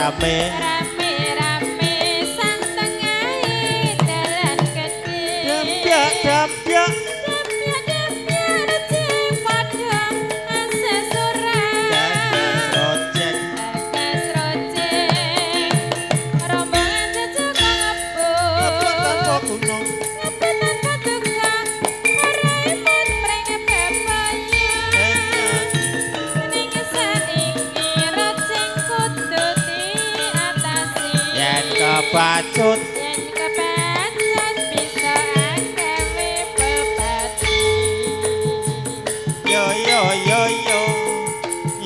Rame-rame. Rame-rame sak tengahe dalan gedhe. Dampyak dampyak. Dampyak-dampyak rejing padha asesuran. Gagas rojek. Gagas rojeng. Rombongan jejaka Ngebut ngebut. tanpa gunung. Ngebut tanpa duka. Ora emut mring bebaya. Ning saiki rojeng kudu diatasi. Yen kebacut. Yen kebacut bisa agawe bebati. Yo yo yo yo.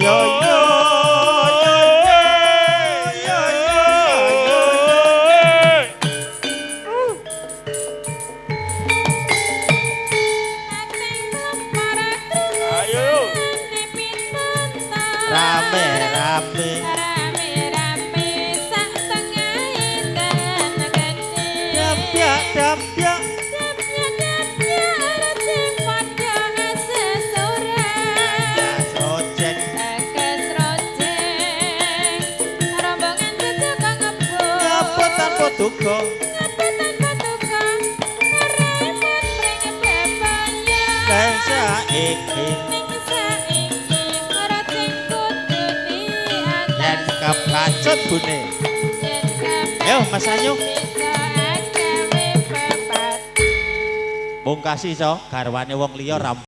Yo yo yo yo yo yo. Ating lempar Ayo. krungusane pitunta. Rame-rame. Rame-rame sak tengahe dalan gedhe. Dampyak dampyak. Dampyak-dampyak rejing padha asesuran. Gagas rojek. Gagas rojeng. Rombongan jejaka ngebut. Ngebut tanpa duka. Ngebut tanpa duka. Ora emut mring bebaya. Ning saiki. Ning saiki rojeng kudu Yen diatasi. kebacut bune. Yen kebacut Ayo Mas Anyu. bisa agawe bebati. Mungkasi so garwane wong liya.